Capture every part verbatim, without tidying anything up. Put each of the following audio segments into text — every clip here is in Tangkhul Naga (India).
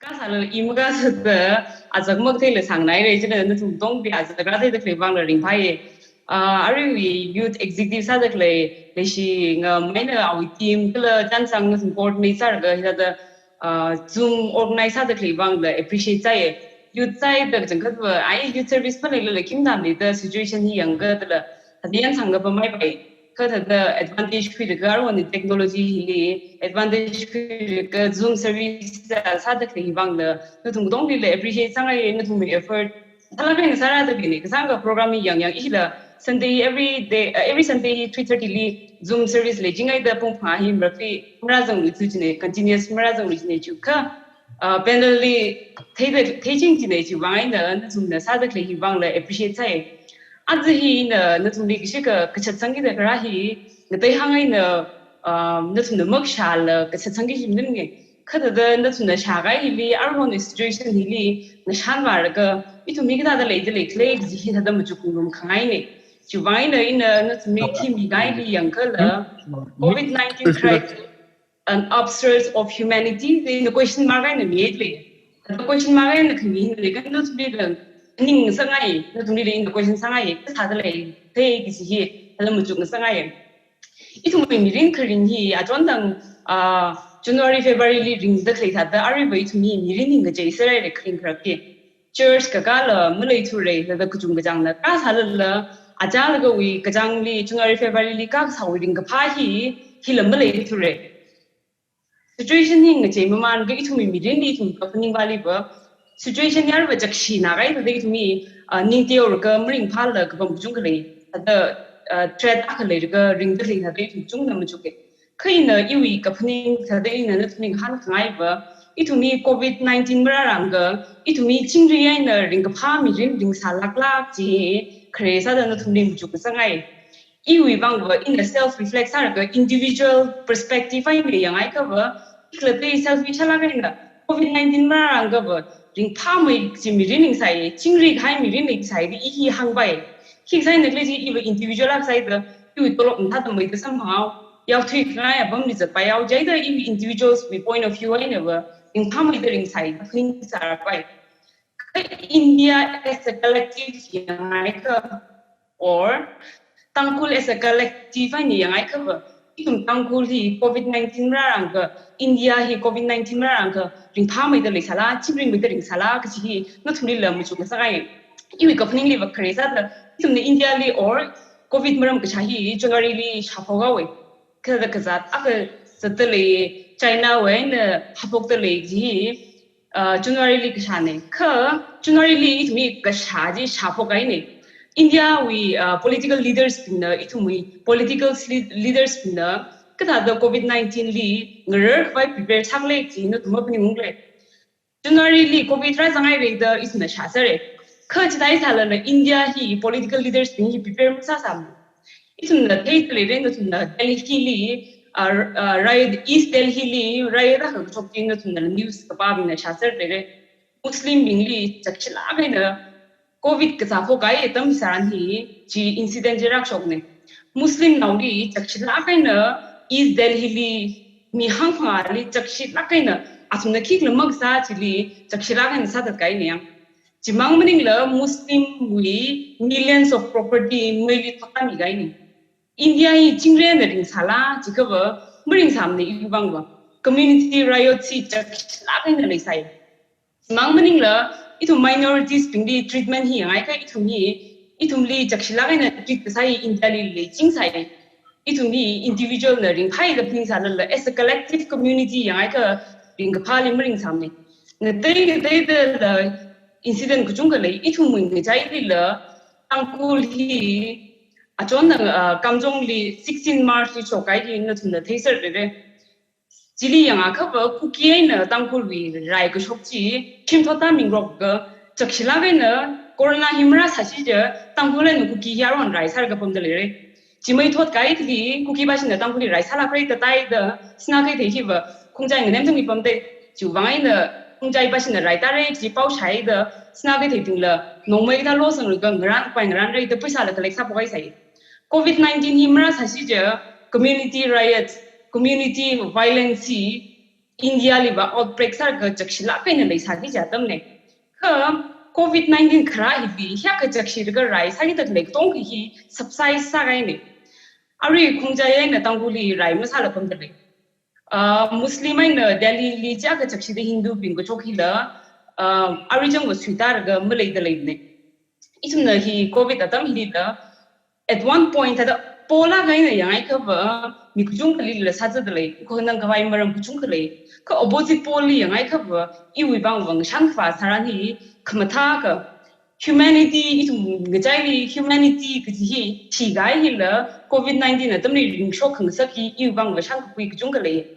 Kasāla i makasāda azak maktheila sāngnai re, china nathum tongbi azak rātheida khalei vangla ringphāye. Ah, aruiwui youth executive sāda khalei, leishi ngamei eina awui team kala chānsang nathum coordinate sālaga hithāda, ah, Zoom organize sāda khalei vangla appreciate sāye. Youth side da kachangkhatva, ai youth service phanlei lala khim dam leida situation hi yangkha dala, hadi yan sangda pamai pai. Kha thāda advantage khuilaga aruihon technology hili advantage khuilaga Zoom service sāda khalei vangla, nathum katonglila appreciate sāngai, nathumwui effort. Thālāk eina sārāda bine, kasāngkha program hi yang yang hila Sunday every day, uh, every Sunday hi three thirty li Zoom service leichingaida pung phangā hi marafi marāzanglui tu chine, continuous marāzanglui chine chu kha, uh, panel li theida, theiching chine chu vang eina nathumna sāda khalei hi vangla appreciate sāye. Aja hi ina nathumli kashika kachatsangkida kharā hi, ngatei hāng eina, um, nathumna makashāla kachatsangki shim nim nge. Kha thāda nathumna shākahai hili, aruihon situation hili ngashan vālaga, ithum hi kathāda leida leikhala kaji hi thāda machuk ngarumkhangaine. Chivang eina ina nathumli theme hi kaili yangkhala, COVID nineteen crisis, an upsurge of humanity, da ina question mark eina mihaile. Thāda question mark eina khami hina leikha nathumlila ning sāngai, nathumlila ina question sāngai, kathāda leithei kaji hi thāda machuk ngasāngai. Ithumwui mirin kharing hi achon tang, ah, January, February li ringda khalei thāda, aruiva ithum hi mirin hi ngachei sārai re kharing kharak hi. Church kakāla maleithura, thāda kachungkachāngna kasālala, achālagawui kachāngli January, February li kasāwui ringkaphā hi, hila maleithura. Situation hi ngachei mamānlaga ithumwui mirinli ithum kaphaning vāliva, situation yarva chakshina kaida ithum hi, ah, ning teoraga maringphāla kapam kachungkha lei, thāda, ah, threat akha leilaga ringda khalei thāda ithum kachungna machuke. Kha ina iwui kaphaning thāda ina nathumli ngahānkangaiva, ithum hi COVID nineteen marārangakha, ithum hi chingri eina ringkaphā mirin ringsālāklāk chi, khare sāda nathumli machuk ngasāngai. Iwui vangva ina self reflect sālaga individual perspective eina yangakhava, ikhalatta selfish sālāk eina COVID nineteen marārangakhava, ringphāmei chi mirin ringsāi, chingri kahai mirin ringsāi da i hi hāngpai. Khi sāi eina khalei chi iva individual akha sāi da, iwui tolop mathāda meida samphangao, yaothui khangai apamli zatpaiyao, chieina iwui individuals wui point of view einava, ringphāmeida ringsāi da phaningsāpai. Kha India as a collective yangaikha, or Tangkhul as a collective eina yangaikhava, ithum Tangkhul hi COVID nineteen marārangakha, India hi COVID nineteen marārangakha, ringphāmeida leisāla, chingrimeida ringsāla kaji hi nathumlila machuk ngasāngai. Iwui kaphaningliva khare sāda, ithumna India li or COVID maram kashā hi January li shāphok haowe. Kathāda kazat akha zatda lei, China wui eina haphokda lei kaji hi, ah, January li kashāne. Kha January li ithum hi kashā chi shāphok kahaine. India wui, ah, political leaders bingna, ithumwui political sli-, leaders bingna kathāda COVID nineteen li ngarar khavai prepare sākhala chi nathum maphaningungle. January li COVID rāzanghaire da ithumna shāsāre. Kha chithāi sālala India hi political leaders bing hi prepare masāsāmane. Ithumna theida leire, nathumna Delhi li, ah, ah, riot, East Delhi li riot akha kashok chi nathumna news kapābingna shāser leire. Muslim bingli chakshilāk eina COVID kazāphok kahai atam tharan hi chi incident chi rākashokne. Muslim naoli chakshilāk eina East Delhi li mi hangphangāli chakshilāk eina athumna khikhala makasā chili chakshilāk eina sāthat kahaine yang. Chimang maningla Muslim wui millions of property meili thotami kahaine. India hi chingri eina ringsāla, chiakhava maringsāmane iwui vangva. Community riot chi chakshilāk eina leisai. Mang maningla, ithum minorities bingli treatment hi yangaikha ithum hi, ithumli chakshilāk eina treat kasā hi India li leichingsai. Ithum hi individual na ringphāi da phaningsālala, as a collective community yangaikha ringkaphāli maringsāmane. Ngatei ngateidala incident kachungkha lei, ithum ngachailila, Tangkhul hi, achonna, ah, Kamjong li sixteen March li shokkahai hi nathumna theiser leire. Chili yangakhava Kuki eina Tangkhulwui rai kashok chi, shim thotda mingrokka, chakshilāk eina corona hi marāsāsi chiakha, Tangkhul eina Kuki hi aruihon rai sālaga pamda leire. Chi maithot kahai thili, Kuki pāshina Tangkhulli rai sālākre da taida, Sinakeithei hiva, Khongjai nganemthangli pamda, chiwui vang eina, Khongjai pāshina rai tāre, chi pao shāhaida, Sinakeithei bingla, nongmei kathā losanglaga ngarān, pai ngarānre da pheisāla collect sāphok haisai. COVID nineteen hi marāsāsi chiakha, community riots, community violence hi, India liva outbreak sālaga chakshilāk eina leisāki kaji atamna. Kha covid nineteen kharā hili hiyākha chakshida rai sāki tak lei katonga hi subside sākahaina. Arui khongja eina Tangkhulli rai masāla pamda lei. Ah, Muslim eina Delhi li chiyākha chakshida Hindu bing kachok hila, ah, arui chang va suitālaga maleida leina. Ithumna hi covid atam hilila, at one point thāda polāk eina yanghaiakhava mi kachungkhali la sāzada lei, khanang khavai maram kachungkha lei. Kha opposite pole li yanghaiakhava iwui vang vang shānkhavā tharan hi khamathā kha humanity, ithum ngachaili humanity kaji hi thikahai hila covid nineteen atamli ringshok khangasak hi iwui vang va shānkakhui kachungkha lei.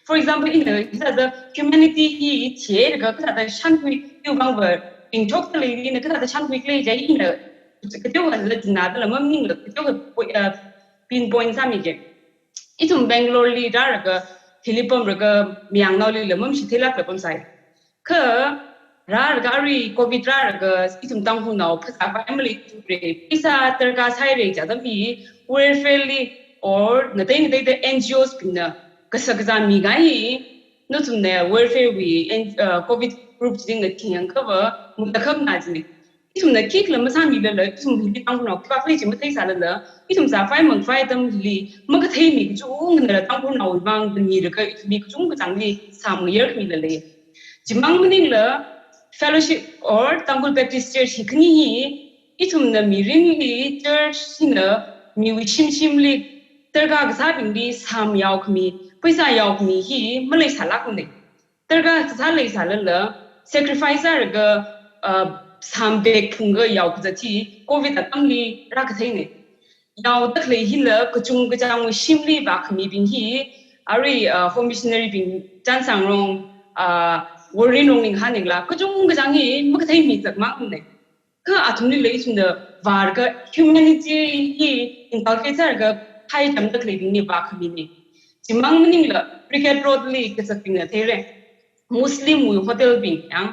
For example, ina hithāda humanity hi thilaga kathāda shānkhui iwui vang va ringshokda lei, ina kathāda shānkhui khala jiakha ina kateokha la dinada la mamaningla kateokha poi-, uh, pinpoint sāmiki. Ithum Bangalore li rālaga, hili pamlaga, mayangnaoli la mamashithei lākla pamsai. Kha rālaga arui covid rālaga ithum Tangkhulnao phasā khavai maleithura, pheisā darkar sāhaira kaji atam hi welfare li or ngatei ngateida N G Os bingna kashak kazā mikahai hi, nathumna welfare wui N-, uh, covid group chili ngathing yangkhava matakhapna jina. Ithumna khikhala masāmilala, ithum hili Tangkhulnao khipākhala chi matheisālala, ithum zākhavai mangkhavai atamli makathei mi kachungkhanala Tangkhulnaowui vang milaga ithum mi kachungkha changli sāmangayar khami la lei. Chimang maningla fellowship or Tangkhul Baptist Church hi khani hi, ithumna mirinli church hina miwui shimshimli darkar kasābingli sāmayao khami, pheisā yao khami hi maleisālākmana. Darkar kasā leisālala, sacrifice sālaga, uh, sāmbek phungga yao kazat hi covid atamli rākatheina. Yaoda khalei hila kachungkachāngwui shimli vākhamibing hi, arui, uh, home missionary bing Chansangrong, uh, Woringrong ning haningla, kachungkachāng hi makathei mi zakmangna. Kha athumlila ithumna vālaga humanity hi inculcate sālaga phaitamda khaleibingli vākhamina. Chimang maningla Brigade Road li kazakbingna theira. Muslim wui hotel bing yang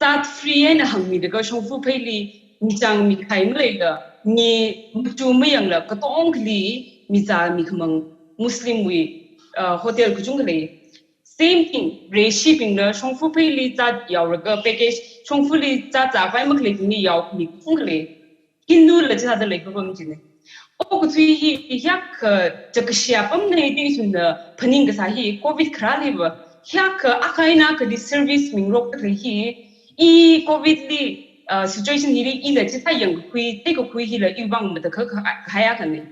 zat free eina hāngmilaga shongfa pheili michang mikhai maleila, mi machu mayangla katongkhali mizā mikhamang Muslim wui, uh, hotel kachungkha lei. Same thing, reishibingla shongfa pheili zat yaolaga package, shongfali zat zākhavai makhaleibingli yaokhami kachungkha lei. Hindula chithāda leipapam jina. Okathui hi hiyākha chakashi apamna da ithumna phaning kasā hi covid kharāliva hiyākha akha eina akhali service mingarokda khalei hi, i covid li, uh, situation hili ila chithā yangkakhui, theikakhui hila iwui vang matakhak kahai akhana.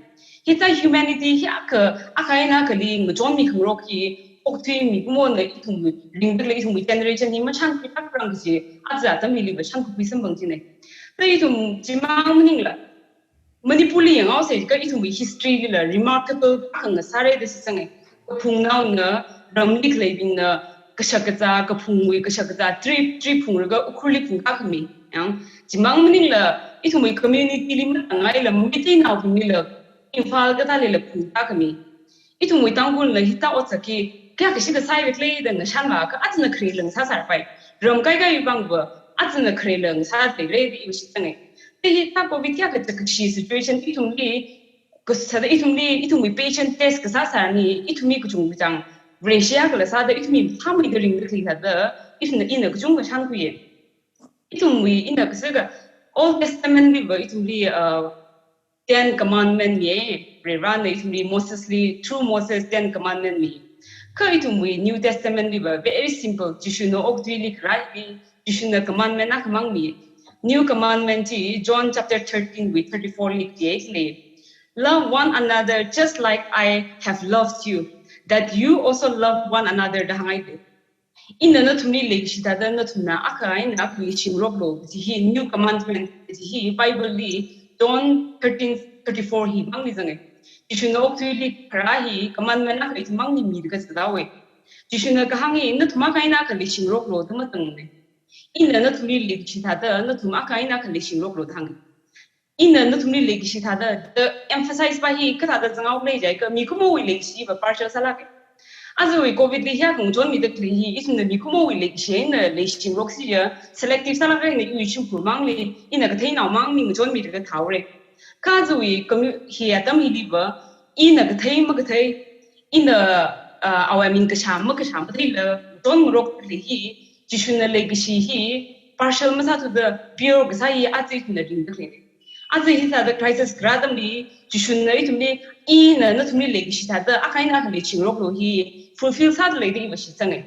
Hithā humanity hiyākha akha eina akhali ngachonmi khangarok hi, okathui mikumona ithum ringda khalei ithumwui generation hi mashānkhui lākrang kaji aja atam hiliva shānkakhui samphang jina. Kha ithum chimang maningla Manipurli yanghaosa jiakha ithumwui historylila remarkable akha ngasāra da shitsanga. Kaphungnaona ramli khaleibingna kashak kazā, kaphungwui kashak kazā trip, trip phunglaga Ukhrulli phungtākhami. Yang, chimang maningla ithumwui communityli matangaila Meiteinaobinglila Imphal kathālila phungtākhami. Ithumwui Tangkhulna hithā otsak hi kayākha shida sāhaira khala da ngashanvāakha ajana kharela ngasāsārapai. Ram kaikhaiwui vangva ajana kharela ngasāhaira da iva shitsanga. Kha hithā covid hiyākha chakashi situation ithumli, kasāda ithumli, ithumwui patient test kasā sāni, ithumli kachungkachāng Vareshi akhala sāda ithumli phāmeida ringda khalei sāda, ithumna ina kachungkha shānkhuiya. Ithumwui ina kasāka Old Testamentliva ithumli, uh, Ten Commandment mi, Varena ithumli Mosesli, through Moses Ten Commandment mi. Kha ithumwui New Testamentliva very simple, Jishuna okathuili kharā hili, Jishuna commandment akhamang mi. New commandment chi John chapter thirteen wui thirty-four li kaji lei. "Love one another just like I have loved you, that you also love one another," da hāngai da. Ina nathumli leikashi thāda nathumna akha eina akhali shingaroklu kaji hi New Commandment kaji hi Bibleli John thirteen thirty-four hi mangli zanga. Jishuna okathuili kharā hi commandment akha ithum mangli milaga zathaowa. Jishuna kahāng hi nathum akha eina akhali shingaroklu da mazangna. Ina nathumli leikashi thāda nathum akha eina akhali shingaroklu da hānga. Ina nathumli leikashi thāda, da emphasize pa hi kathāda zanghaokhala jiakha mikumowui leikashiva partial sālāka. Ajawui covidli hiyākha ngachonmida khalei hi ithumna mikumowui leikashi eina leishingaroksi jiakha selective sālākra, ina iwui shimkhur mangli, ina katheinao mangli ngachonmilaga thāhaora. Kha ajawui commu-, hi atam hiliva, ina kathei makathei, ina uh, awui ming kashā makashā matheila, don ngarok lei hi, Jishuna leikashi hi, partial masāthuda pure kasā hi aja ithumna ringda lei. Aja hithāda crisis kharā atamli, Jishuna ithumli, ina nathumli leikashi thāda, akha eina akha leichingaroklu hi, fulfill sāda lei da iva shitsanga.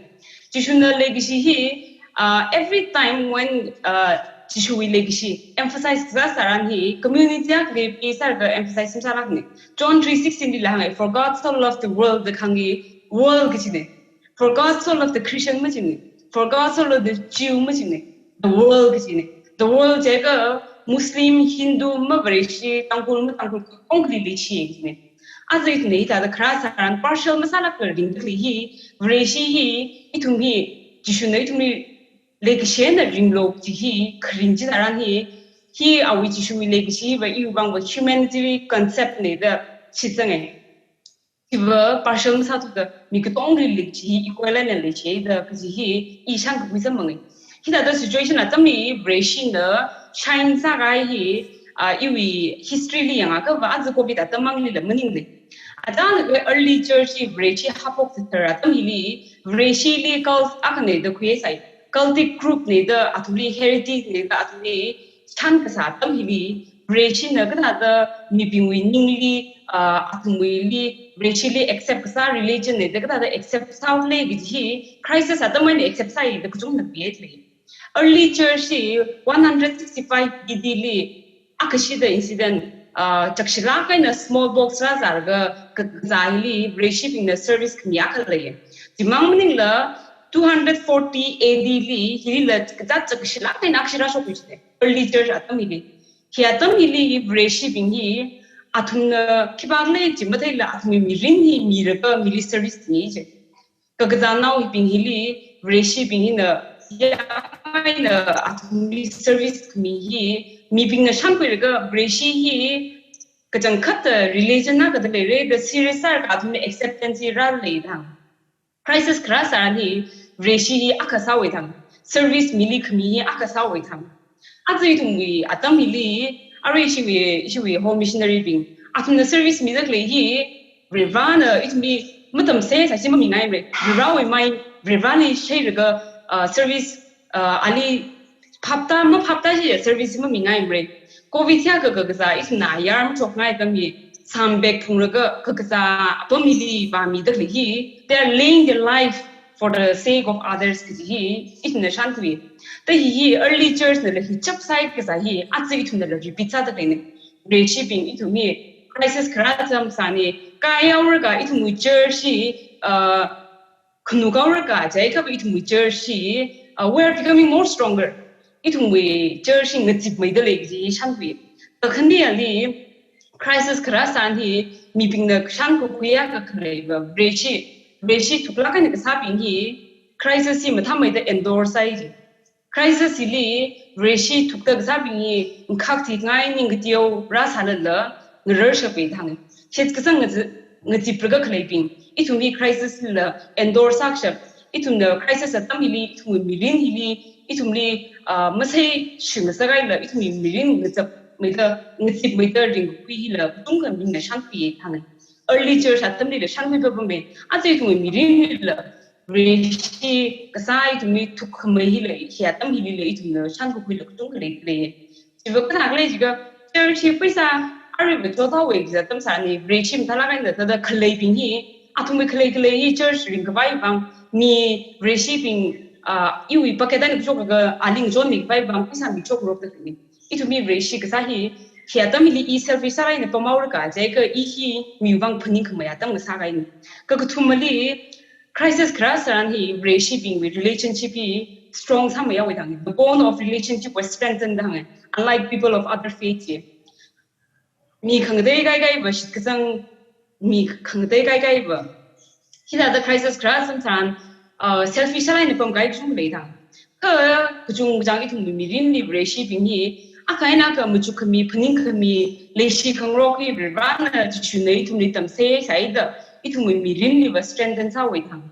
Jishuna leikashi hi, uh, every time when, uh, Jishuwui leikashi emphasize kasā tharan hi, community akhali pi sālaga emphasize masālākna. John three sixteen lila hānga, "For God so loved the world," da kahāng world kajina. "For God so loved the Christian" majina. "For God so loved the Jew" majina. The world kajina. The world jiakha Muslim, Hindu, mavareshi, Tangkhul, maTangkhul, katongali leishi kajina. Aja ithumna hithāda kharā tharan partial masālākla ringda lei hi, Vareshi hi, ithum hi, Jishuna ithumli leikashi eina ringlu kaji hi, kharing chitharan hi, hi awui Jishuwui leikashi hiva iwui vangva humanitarian concept na da shitsanga. Hiva partial masāthuda mi katongali leikashi hi equal eina leishi da kaji hi i shānkakhui zangmanga. Hithāda situation atamli Vareshina shine sākahai hi, ah, iwui history li yangakhava aja COVID atam manglila maningla. Atam early church hi Vareshi haophok thar atam hili, Vareshili cult akhana da khuisai, cultic group na da athumli, heretic na da athumli shān kasā atam hili, Vareshina kathāda mibingwui ningli, ah, athumwuili, Vareshili accept kasā religion na da kathāda accept sāhaoda lei kaji hi, crisis atam eina accept sāi da kachungkhana pietlei. Early church hi one hundred sixty-five A D li, akhashida incident, ah, chakshilāk eina smallpox rāzālaga ka-, kazā hili Vareshibingna service khami akha lei. Chimang maningla two hundred forty A D li, hilila kazā chakshilāk eina akhashi rāshok kajina. Early church atam hili. Hi atam hili Vareshibing hi, athumna khipākhala chi matheila athumwui mirin hi milaga mili service mi chi. Kakazānao hibing hili, Vareshibing hina, ya, eina athumli service khami hi, mibingna shānkhuilaga Vareshi hi, kachangkhatta religion na kada leira da serious sālaga athumli acceptance hi rālei thang. Crisis kharā tharan hi, Vareshi hi akha sāhaowa thang. Service mili khami hi akha sāhaowa thang. Aja ithumwui atam hili, arui ishiwui, ishiwui home missionary bing, athumna service mida khalei hi, Varena ithumli matamsei sāsi mamingaimara. Varewui mai, Vareli shailaga, ah, service, ah, ali phapta, maphapta chi service mamingaimara. COVID hiyākha kakazā ithumna ayar machukngai atam hi, sambek phunglaga kakazā apam hili vāmida khalei hi, they are laying their life for the sake of others kaji hi ithumna shānkhui. Ta hi hi early church nala hi chapsai kasā hi aja ithumnala repeat sāda khaleina. Vareshibing ithum hi crisis kharā atam sāni, kayao rāga ithumwui church hi, uh, khanukao rāga jiakha ithumwui church hi, uh, we are becoming more stronger. Ithumwui church hi ngazipmeida lei kaji hi shānkhui. Kakhandi ali, crisis kharā tharan hi, mibingna shānkakhui akha khaleiva, Vareshi, Vareshi thuklāk eina kasābing hi, crisis hi mathāmeida endorse sāi ji. Crisis hili, Vareshi thukta kasābing hi, ngakhak thingai ning kateo rāsālala, ngararshappai thang. Shitkasang ngazi-, ngazipraga khaleibing, ithum hi crisis la endorse sākashap, ithumna crisis atam hili, ithumwui mirin hili, ithumli, ah, masei shing sākahaila, ithumwui mirin ngazipmeida, ngazipmeida ringkakhui hila, kachungkha mibingna shānkhui thang. Early church atamlila shānkhui papamei, aja ithumwui mirinlila, Vareshi kasā ithumli thukkhamei hila, hi atam hilila ithumna shānkakhuila kachungkha leilei. Chiva kathākhala jiakha, church hi pheisā, aruiva chothaowa kaji atam sāni, Vareshi mathālāk eina thāda khaleibing hi, athumwui khalei khalei hi church ringkhavai vang, mi Vareshibing, ah, iwui pocket eina kachotlaga, ali ngachonmikhavai vang, pheisā michok ngarokda khaleina. Ithum hi Vareshi kasā hi, hi atam hili i selfish sālāk eina pamhaolaga, jiakha i hi miwui vang phaningkhamei atam ngasākahaina. Kakathumali, crisis kharā tharan hi, Vareshibingwui relationship hi strong sāmeihaowa thang. The bond of relationship was strengthened thang. Unlike people of other faith hi, mi khangatei kaikaiva shitkasang, mi khangatei kaikaiva. Hithāda crisis kharā atam tharan, uh, selfish sālāk eina pamkahai kachungkha lei thang. Kha kachungkha chang ithumwui mirinli Vareshibing hi, akha eina akha machukkhami, phaningkhami, leishi khangarok hi Varena Jishuna ithumli tamsei sāhaida, ithumwui mirinliva strengthen sāhaowa thang.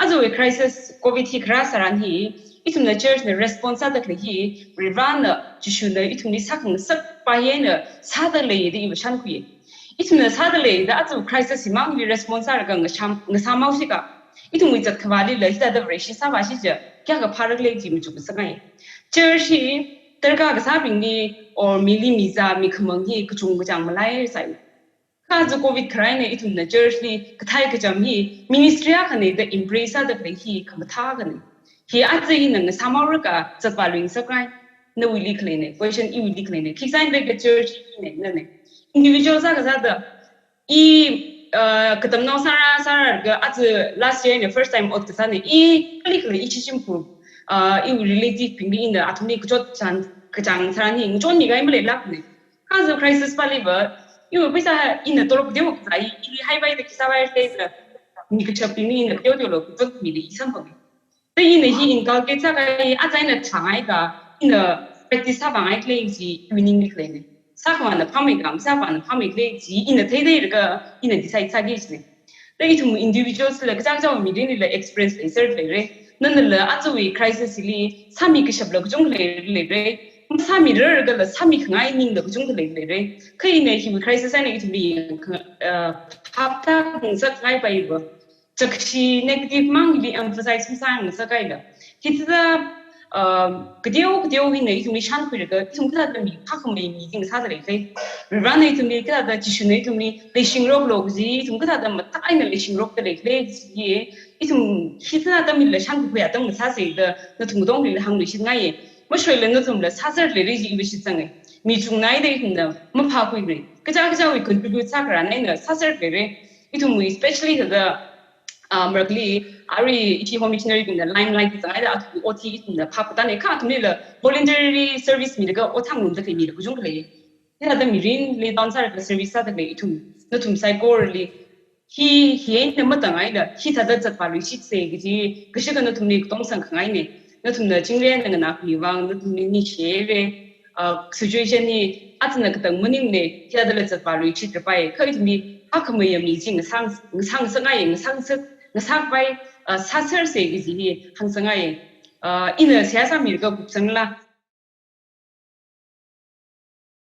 Ajawui crisis COVID hi kharā tharan hi, ithumna church na response sāda khalei hi, Varena Jishuna ithumli sākhangasakpa hi eina sāda lei da iva shānkhui. Ithumna sāda leida aja crisis himangli response sālaga ngasam, ngasam haosi ka. Ithumwui zatkhavālila hithāda Vareshi sāvāsi chiakha phālāk lei chi machukngasakngai. Church hi darkar kasābingli or mili mizā mikhamang hi kachungkachang malaisai. Kha aja covid kharā eina ithumna church li kathei kacham hi ministry akhana da embrace sāda khalei hi khamathā akhana. Hi aja ina ngasam haolaga zatvā luingasakngai. Nawuili khaleina, question iwuili khaleina. Khikha sālaga church hi nana. Individual sākasāda i, uh, katamnao sāra sālaga aja last year na first time ot kasāna. I kali kali ishi shimkhur, uh, iwui relative bingli ina athumli kachot chān kachāng sāra ni ngachonmi kahai maleilākna. Kha aja crisis pāliva, iwui pheisā ina tolop teokha, ili haipaida khi sāpaida, mikashap bingli ina teoteolo kachotmida i samphanga. Kha ina hi inculcate sākahai, aja ina thāngaika, ina practice sāvāngai khalei chi iwui ningli khaleina. Sākhavāna phāmeika, masākhavāna phāmei khalei chi ina theitheilaga ina decide sāki kajina. Kha ithum individuals la kachangchang mirinlila experience leiser leira. Nanala ajawui crisis li sāmi kashapla kachungkha leira. Masāmirarlagala sāmikhangai ningla kachungkha leira. Kha ina hiwui crisis eina ithumli, uh, phaptāngasakngai paiva, chakshi negative mangli emphasize masāngasakngaila. Hithāda, um, kateo kateo hina ithumli shānkhuilaga, ithum kathāda mi phākhamei mi chi ngasāda leikhala. Varena ithumli kathāda, Jishuna ithumli leishingaroklo kaji, ithum kathāda matailāk eina leishingarokda leikhala chi, ithum hithāda mila shānkhuikhui atam ngasāsāda nathum katonglila hāngluishitngai. Mashoila nathumla sāser leira chi iva shitsanga. Mi chungnaida ithumna maphākhuira. Kaja kajawui contribute sākharāna ina sāser leira. Ithumwui especially thāda, uh, marakli, arui ishi home missionary bingna limelight li zangaida athum ot hi ithumna phap katāna, kha athumlila voluntary service milaga ot hāngngarumda khalei mila kachungkha lei. Hithāda mirin lay down sālaga service sāda khalei ithum, nathum saikorali hi, hi eina matāngaila, hithāda zatvā luishitsa kaji, kashikha nathumli katong sangkhangaina. Nathumna chingri eina nganākhami vang, nathumli ningshihaira, uh, situation hi ajana katang maningmana, hithādala zatvā luishitra pai, kha ithumli phākhamei mi chi ngasang, ngasangngasakngai, ngasangsak, ngasakpai, uh, sāsersa kaji hi hāngsakngai. Uh, ina seihā sāmilaga kupsangla,